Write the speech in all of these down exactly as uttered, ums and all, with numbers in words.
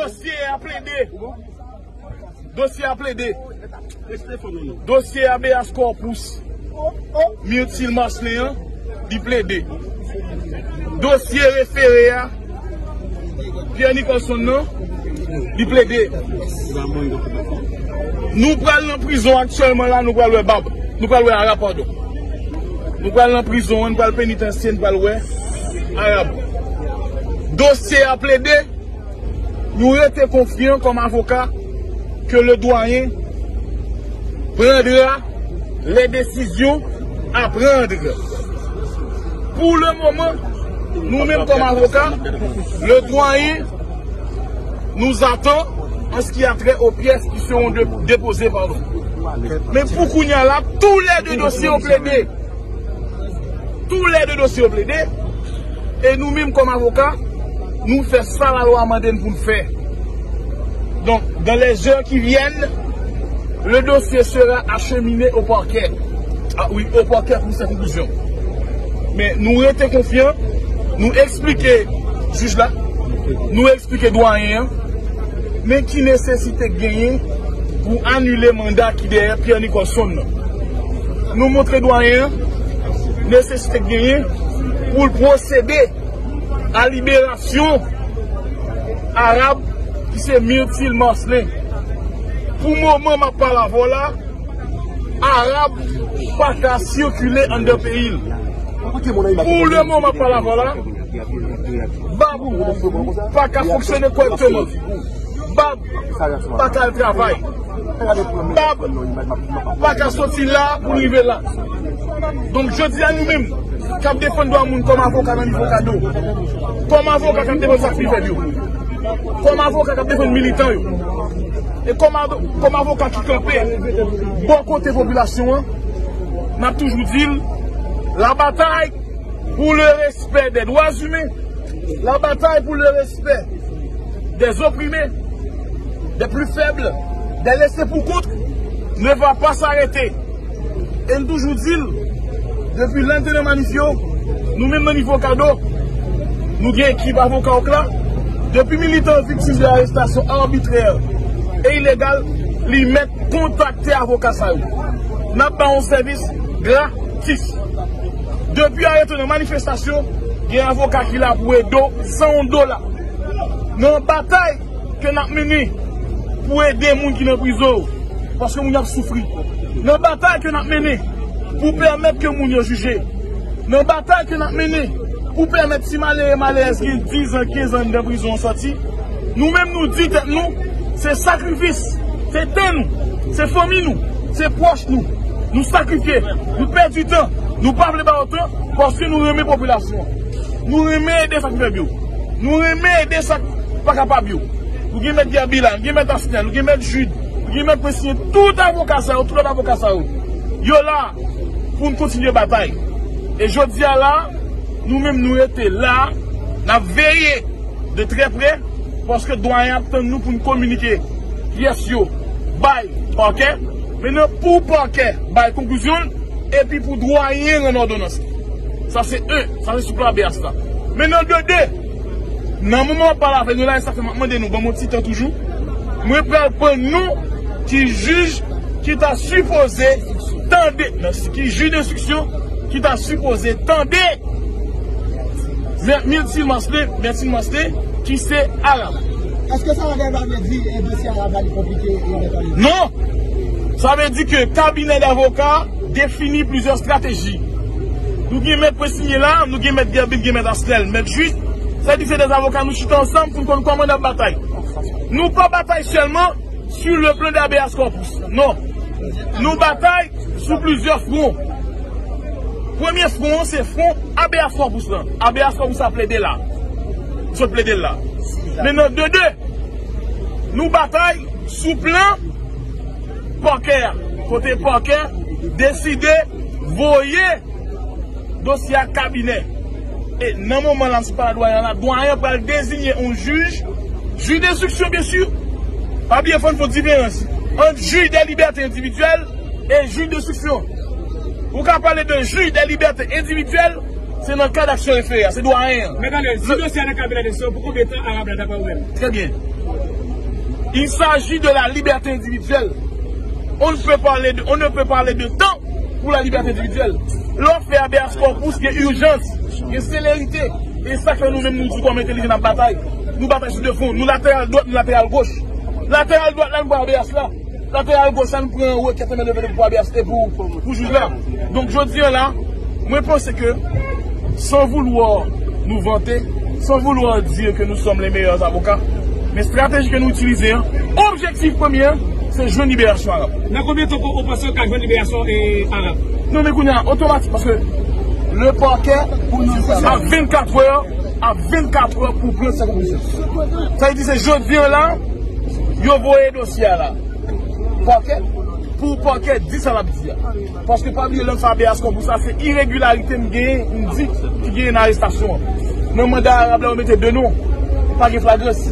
Dosye a plede. Dosye a plede. Dosye habeas corpus Myrtil Marcelin an, li plede. Dosye refere a, Pierre Nicholson nan, li plede. Nou pral nan prizon aktyèlman la, nou pral wè Bab. Nou pral wè Arab, padon. Nou pral nan prizon an, nou pral penitansye, nou pral wè Arab. Dosye a plede, nou rete konfyan kòm avoka ke le doyen prendra les décisions à prendre. Pour le moment, nou menm kòm avoka, le doyen nous attend en ce qui a trait aux pièces qui seront de- déposées, pardon. Men pou kounye a la, tou lè de dosye yo plede. Tou lè de dosye yo plede. E nou menm kòm avoka, nou fè sa lalwa mande n pou n fè. Donc, dans les heures qui viennent, le dossier sera acheminé au parquet. Ah oui, au parquet pour ses conclusions. Men nou rete konfyan, nou eksplike jij la, nou eksplike dwayen an, men ki nesesite k genyen pou anile manda ki dèyè Pierre Nicholson nan. Nou montre dwayen an nesesite k genyen pou l pwosede a liberasyon Arab ki se Myrtil Marcelin. Pou moman m ap pale avè w la, Arab pa ka sikile anndan peyi l. Pou le moman m ap pale avè w la, Bab pa ka fonksyone kòrèkteman. Bab pa ka al travay. Bab pa ka soti la pou l rive la. Donk, jodi a, nou menm k ap defann dwa moun kòm avoka nan nivo Kado, kòm avoka k ap defann sa k pi fèb yo, kòm avoka k ap defann militan yo, e kòm avo- kòm avoka ki kanpe bò kote popilasyon an, n ap toujou di l, la bataille pour le respect des droits humains, la bataille pour le respect des opprimés, des plus faibles, des laissés pour compte ne va pas s'arrêter. E n toujou di l, depi lè n te nan manif yo, nou menm nan nivo Kado, nou gen ekip avoka Okla. Depi militan viktim de arestasyon arbitrè e ilegal, li mèt kontakte avoka sa yo. N ap ba yon sèvis gratis. Depi arete nan manifestasyon, gen avoka ki la pou ede w san yon dola. Nan batay ke n ap mennen pou ede moun ki nan prizon yo, paske moun yo ap soufri. Nan batay ke n ap mennen pou pèmèt ke moun yo jije. Nan batay ke n ap mennen pou pèmèt ti malere, malerèz gen diz an, kenz an anndan prizon an sòti. Nou menm nou di tèt nou, se sakrifis, se tan nou, se fanmi nou, se pwòch nou. Nou sakrifye, nou pèdi tan, nou pa vle ba yo tan, paske nou renmen popilasyon an. Nou renmen ede sa k fèb yo. Nou renmen ede sa k pa kapab yo. Nou gen mèt Guerby la, nou gen mèt Asnel, nou gen mèt Jude, nou gen mèt Prensyen, tout avoka sa yo, tout lòt avoka sa yo, yo la pou n kontinye batay. E jodi a la, nou menm nou rete la, n ap veye de trè prè, paske dwayen ap tann nou pou n kominike pyès yo bay pakè. Mentnan, pou pakè bay konklizyon l, epi pou dwayen rann òdonans. Sa se en, sa se sou plan habeas la. Mentnan, de de, nan moman w ap pale avè nou la, e sa fè m ap mande nou, ban m yon ti tan toujou. Mwen pral pran non ki jij ki ta sipoze tande, nan ki jij denstriksyon ki ta sipoze tande Mèt Myrtil Marcelin, Myrtil Marcelin, ki se Arab. Èske sa vle di e dosye Arab la li konplike e mèt Arab? Non! Sa vle di ke kabinè davoka defini plizyè estrateji. Nou gen mèt Prensyen la, nou gen mèt Guerby, gen mèt Asnel, mèt Jude. Sa di se de avoka nou chita ansanm pou n konn kòman n ap batay. Nou pa batay sèlman sur le plan de habeas corpus. Non. Nou batay sou plizyè fwon. Premye fwon an se fwon habeas corpus lan. Habeas corpus la plede la. Sot plede l la. Mentnan de de, nou batay sou plan pakè a. Kote pakè deside voye dosye a kabinè. E nan moman la, m sou pale dwayen la, dwayen pral deziyen yon jij, jij denstriksyon, byen si. Pa bliye, fò n fè yon diferans ant jij de libète endividyèl e jij denstriksyon. Ou ka pale de jij de libète endividyèl, se nan kad aksyon refere a, se dwayen an. Men tande, si dosye a nan kabinè denstriksyon, pou konbyen tan Arab la ta pral wè l? Trè byen. Il s'agit de la liberté individuelle. On ne peut parler de, on ne peut parler de temps pour la liberté individuelle. Lè w fè habeas corpus, gen ijans, gen selerite. E sa fè nou menm nou di kòm entèlijan n ap batay. Nou batay sou de fwon. Nou lateral dwat, nou lateral goch. Lateral dwat la, nou pran habeas la. Lateral goch la, nou pran rekèt an leve pou habeas e pou, pou jij la. Donk, jodi a la, mwen panse ke, sans vouloir nous vanter, sans vouloir dire que nous sommes les meilleurs avocats, men estrateji ke nou itilize an, objektif premye an, se jwenn liberasyon Arab. Nan konbyen tan ou panse yo ka jwenn liberasyon, eh, Arab? Non, men kounye a, otomatik, paske le parquet a vennkat è, a vennkat è pou pran sa konbisyon. Sa vle di se jodi an la, yo voye dosye a la. Pakè, pou pakè di sa l ap di a. Paske pa bliye lè m fè habeas corpus sa, se iregilarite m genyen, m di ki genyen nan arestasyon an. Nan manda Arab la, yo mete de non. Pa gen flagrans.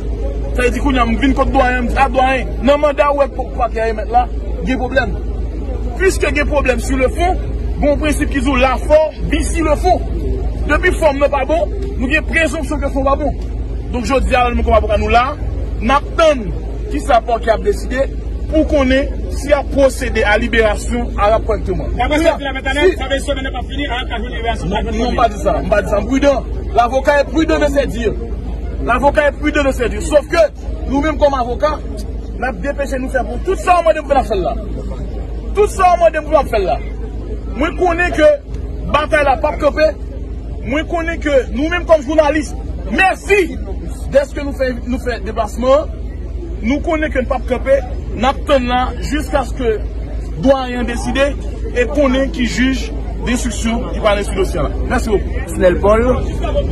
Sa vle di kounye a, m vin kot dwayen, m di, a dwayen, nan manda ou wè pakè a emèt la, gen pwoblèm. Piske gen pwoblèm sou le fon, gen yon prensip ki di w la fò, bi si le fon. Depi fòm nan pa bon, nou gen prezonpsyon ke fon pa bon. Donk, jodi a, nou menm kòm avoka, nou la, n ap tann kisa pakè ap deside pou konnen si y ap pwosede a liberasyon Arab kòrèkteman. Daprè sa w di la, Mèt Anèl, sa vle di semèn nan p ap fini, Arab ka jwenn liberasyon. Non, non, m pa di sa, m pa di sa, m pridan. L'avocat est prudent de ses dires. L'avocat est prudent de ses dires. Sòf ke, nou menm kòm avoka, n ap depeche nou fè pou tout sa w mande m pou n ap fè l la. Tout sa w mande m pou n ap fè l la. Mwen konnen ke batay la p ap kanpe. Mwen konnen ke nou menm kòm jounalis, mèsi dèske nou fè, nou fè deplasman an. Nou konnen ke n p ap kanpe, n ap tann la jiskaske dwayen an deside e konnen ki jij denstriksyon ki pral enstwi dosye a la. Mèsi bokou. Snel Paul.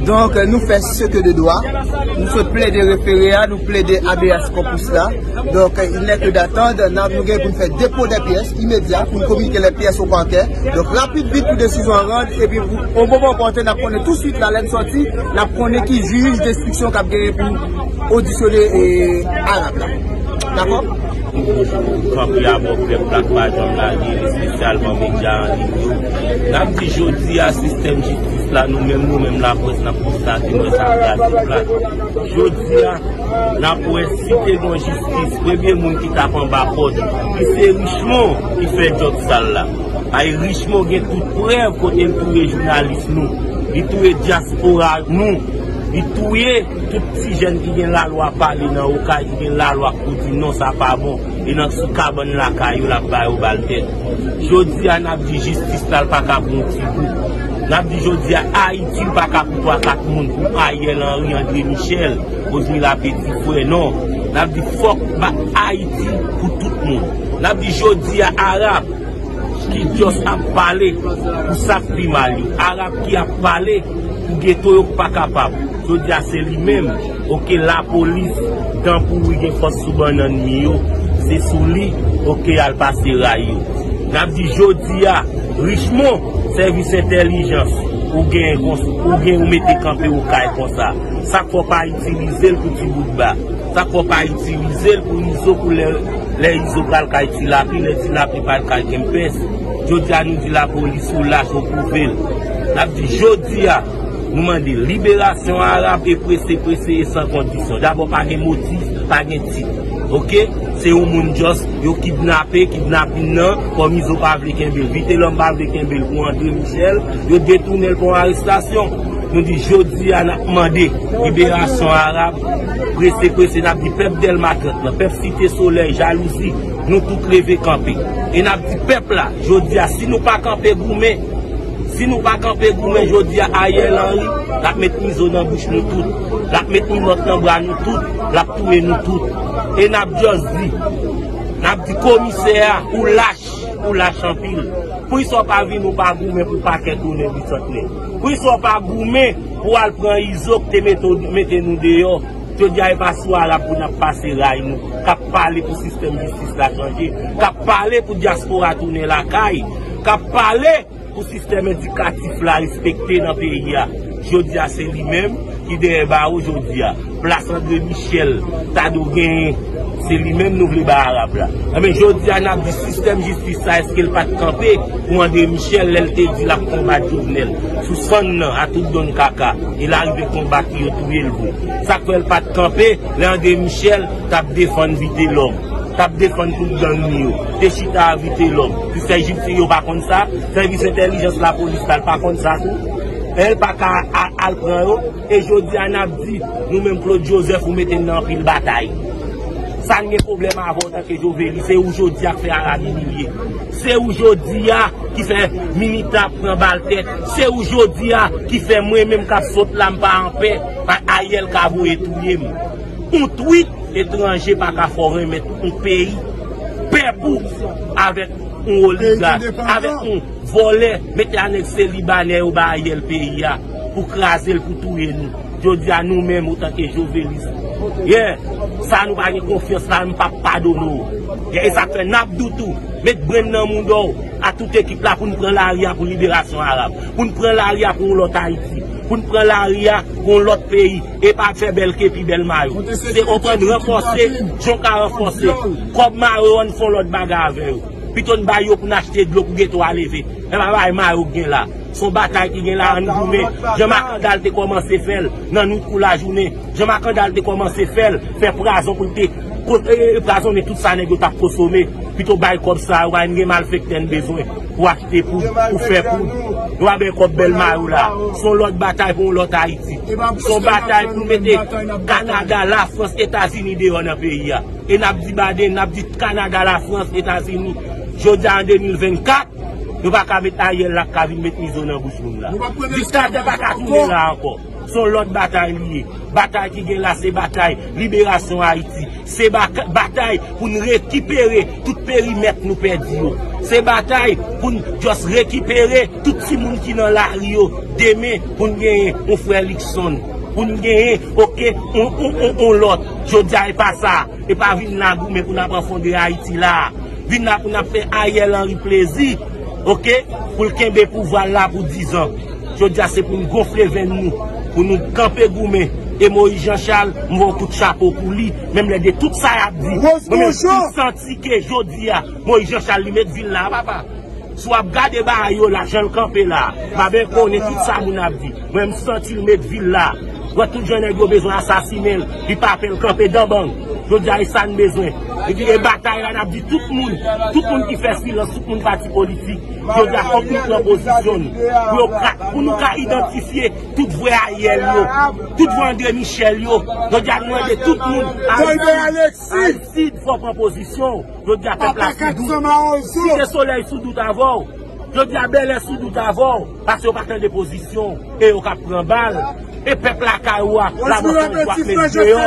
Donk, nou fè ce que de droit. Nou sot plede refere a, nou plede habeas corpus la. Donk, il n'est que d'attendre, n ap, nou gen pou n fè depo dè pyès imedya pou n kominike lè pyès o pakè. Donk, rapid vit pou desizyon an rann, epi pou, o moman opòten, n ap konnen touswit la, lè n sòti, n ap konnen ki jij denstriksyon k ap genyen pou odisyone, eh, Arab la. Dakò? Nou toujou kanpe avè w, pèp la k pa janm lage, espesyalman medya an liy yo. N ap di jodi a, sistèm jistis la, nou menm, nou menm laprès, n ap konstate mwen sa kraze plat. Jodi a, n ap wè si te gon jistis, premye moun ki t ap anba pòt, ki se Richemond ki fè djòb sal la. Ay, Richemond gen tout prèv kote l touye jounalis nou, li touye dyaspora nou, li touye tout ti jèn ki gen lalwa pale nan Okay, ki gen lalwa pou di non, sa pa bon. E nan sou kabann lakay yo, l ap ba yo bal tèt. Jodi a, n ap di jistis la, l pa ka pou yon ti bout. N ap di jodi a, Ayiti, l pa ka pou twa kat moun, pou Ariel Henry, André Michel, Rosemila Petit Frè, non. N ap di fòk ba Ayiti pou tout moun. N ap di jodi a, Arab ki just ap pale pou sa k pi mal yo. Arab ki ap pale pou geto yo k pa kapab. Jodi a se li menm, oke, lapolis, dan pouri gen fòs sou bannann mi yo, se sou li, oke, y al pase ray yo. N ap di jodi a, Richemond, sèvis entèlijans, ou gen kons-, ou gen ou mete kanpe Okay konsa. Sa k fè w pa itilize l pou ti bout ba? Sa k fè w pa itilize l pou Izo, pou lè, lè Izo pral kay Ti Lapli, lè Ti Lapli pral kay Kempès? Jodi a, nou di lapolis ou lach, ou pwouve l. N ap di jodi a, nou mande liberasyon Arab e prese, prese e san kondisyon. Dabò, pa gen motif, pa gen tit. Oke? Se yon moun just yo kidnape, kidnapin nan, kòm Izo pa vle kenbe l, Vitelòm pa vle kenbe l pou André Michel, yo detounen l pou yon arestasyon. Nou di jodi a n ap mande liberasyon Arab, prese, prese, n ap di pèp Dèlma trant lan, pèp Site Solèy, Jalouzi, nou tout leve kanpe. E n ap di pèp la, jodi a, si nou pa kanpe goumen, si nou pa kanpe goumen jodi a, Ariel Henry, l ap met mizo nan bouch nou tout, l ap met minòt nan bra nou tout, l ap touye nou tout. E n ap just di, n ap di komisè a, ou lach, ou lach anpil. Poukisa w pa vin ou pa goumen pou pakè tounen Bisantnè? Poukisa w pa goumen pou al pran Izo k te mete, mete nou deyò? Jodi a, e pa sou Arab pou n ap pase ray nou, k ap pale pou sistèm jistis la chanje, k ap pale pou dyaspora tounen lakay, k ap pale pou sistèm edikatif la respekte nan peyi a. Jodi a, se li menm ki dèyè bawo jodi a. Plas André Michel ta dwe genyen Se li menm nou vle bay Arab la. Enben, jodi a n ap di sistèm jistis sa, èske l pa t kanpe pou André Michel lè l te di l ap konbat Jovenel sou sann nan a tout donn kaka, e l arive konbat li, yo touye l vre. Sa k fè l pa t kanpe lè André Michel t ap defann Vitelòm, t ap defann tout gang li yo, te chita a Vitelòm, ki fè jistis yo pa konn sa, sèvis entèlijans lapolis la, l pa konn sa tou. E l pa ka a- al pran yo. E jodi a n ap di, nou menm Claude Joseph, ou mete n nan anpil batay. Sa n gen pwoblèm avè w antanke Jovelis, se ou jodi a k fè Arab imilye. Se ou jodi a ki fè militan ap pran bal tèt. Se ou jodi a ki fè mwen menm k ap sot la, m pa anpè, pa Ariel ka voye touye m. Yon twit etranje pa ka fè w renmèt yon peyi pèp ou avèk yon oligak, avèk yon vòlè, mete a nèg se Libanè yo ba Ariel peyi a pou kraze l, pou touye nou. Jodi a nou menm, otanke Jovelis, yeah, sa nou pa gen konfyans la, m p ap padone w. Yeah, e sa k fè n ap di w tou, met brenn nan mouda w a tout ekip la pou n pran lari a pou liberasyon Arab, pou n pran lari a pou yon lòt Ayiti, pou n pran lari a pou yon lòt peyi, e pa fè bèl kepi, bèl mayo. Se konprann, ranfòse, jan w ka ranfòse, kòb mayo an, n fè yon lòt bagay avè yo. Pito n bay yo pou n achte dlo pou geto a leve. E pa bay mayo k gen la. Se yon batay ki gen la, ann goumen. Jan Makandal te kòmanse fè l nan nwit kou lajounen. Jan Makandal te kòmanse fè l, fè pwazon pou l te ko- e, e, pwazonnen tout sa nèg yo t ap konsome. Pito bay kòb sa yo, bay n gen malfektè n bezwen pou achte poud, pou fè poud. Yo pa bay kòb bèl mayo la. Se yon lòt batay pou yon lòt Ayiti. Se yon batay pou mete Kanada, Lafrans, Etazini deyò nan peyi a. E n ap di Biden, n ap di Kanada, Lafrans, Etazini. Jodi a an de mil vennkat, yo pa ka met Ariel la k ka vin met mizo nan bouch moun la. Diktatè pa ka tounen la ankò. Se yon lòt batay li ye. Batay ki gen la, se batay liberasyon Ayiti. Se ba- batay pou n rekipere tout perimèt nou pèdi yo. Se batay pou n just rekipere tout timoun ki nan lari yo demen, pou n genyen yon frè Luckson, pou n genyen, oke, yon, yon, yon, yon lòt. Jodi a, e pa sa. E pa vin la goumen pou n ap anfonde Ayiti la. Vin la pou n ap fè Ariel Henry plezi, oke, pou l kenbe pouvwa l la pou dizan. Jodi a, se pou n gonfle venn nou, pou nou kanpe goumen. E Moïse Jean Charles, m voye yon kout chapo pou li, menm lè de tout sa y ap di. Mwen menm, m santi ke jodi a, Moïse Jean Charles, li met vil la, papa. Si w ap gade bagay yo la, jan l kanpe la, m pa byen konnen tout sa moun ap di. Mwen, m santi l met vil la. Wè tout jan nèg yo bezwen asasinen l, li pa pè, l kanpe dan bang. Jodi a, e sa n bezwen. Epi, e batay la, n ap di tout moun, tout moun ki fè silans, tout moun pati politik, jodi a, fòk nou pran pozisyon nou. Pou yo ka, pou nou ka idantifye tout vrè Ariel yo, tout vrè André Michel yo. Jodi a, nou mande tout moun, Aristide, fò w pran pozisyon w. Jodi a, pèp la sou dout. Site Solèy sou dout avè w. Jodi a, Bèlè sou dout avè w. Paske yo pa tande pozisyon w. E yo k ap pran bal. E pèp lakay ou a, la mò sanjou ap met deyò.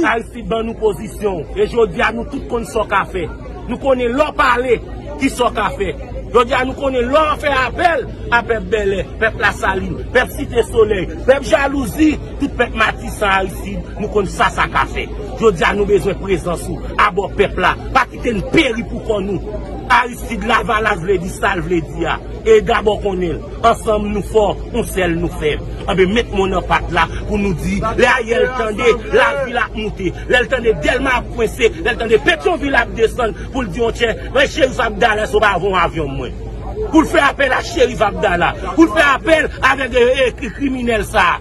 Aristide ban nou pozisyon w. E jodi a, nou tout konn sa w ka fè. Nou konnen lè w pale, ki sa w ka fè. Jodi a, nou konnen lè w fè apèl a pèp Bèlè, pèp Lasalin, pèp Site Solèy, pèp Jalouzi, tout pèp Matisan, Aristide, nou konn sa sa ka fè. Jodi a, nou bezwen prezans ou abò pèp la. Pa kite n peri pou kò nou. Aristide, Lavalas vle di sa l vle di a. E dabò konnen l. Ansanm nou fò, yon sèl nou fèb. Anben, met mo nan pat la pou nou di, lè Ariel tande, lavil ap moute, lè l tande Dèlma ap kwense, lè l tande Petyonvil ap desann, pou l di, monchè, mwen, Cherif Abdallah, se w pa voye yon avyon mwen. Pou l fè apèl a Cherif Abdallah, pou l fè apèl avèk, e, e, kri- kriminèl sa a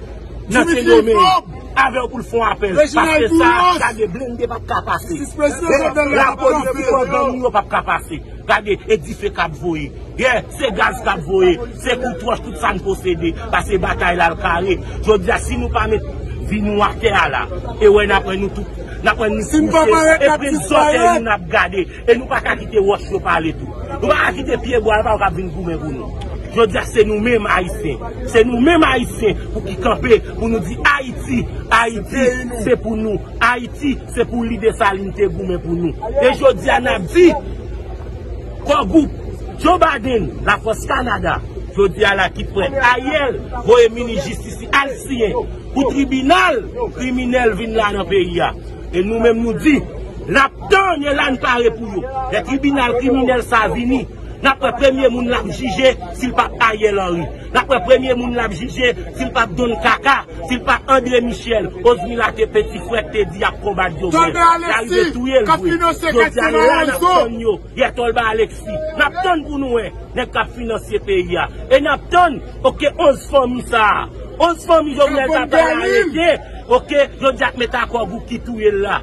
nan Sendomeng, avè w pou l fè yon apèl. Paske sa, gade, blende p ap ka pase. E, lapolis ki pran gang yo p ap ka pase. Gade, e dife k ap voye. Yeah, se gaz k ap voye. Se kout wòch, tout sa n posede. Paske batay la, l kare. Jodi a, si nou pa met vi nou atè a la, e wè n ap wè nou tout, n ap wè nou kouche, e pran zòtèy nou n ap gade. E nou pa ka kite wòch yo pale tou. Nou pa ka kite pyebwa yo pa ka vin goumen pou nou. Jodi a, se nou menm Ayisyen. Se nou menm Ayisyen pou ki kanpe, pou nou di Ayiti, Ayiti, se pou nou. Ayiti, se pou li Desalin te goumen pou nou. E jodi a, n ap di, Core Group, Joe Biden, Lafrans, Kanada, jodi a la ki prèt. Ariel, voye minis jistis li al siyen pou tribinal kriminèl vin la nan peyi a. E nou menm nou di, n ap tann e la n pare pou yo. Lè tribinal kriminèl sa vini, N ap wè premye moun l ap jije si l p ap Ariel Henry. N ap wè premye moun l ap jije si l p ap Don Kaka, si l p ap André Michel. Osmila te peti frè k te di y ap konbat Jovenel. Y arive touye l vre. Jodi a nou la n ap tann yo. Yè Tolba Alexis. N ap tann pou nou wè nèg k ap finanse peyi a. E n ap tann, oke, onz fanmi sa a. Onz fanmi Jovenel ta pral arete, oke, jodi a k met akò gwoup ki touye l la.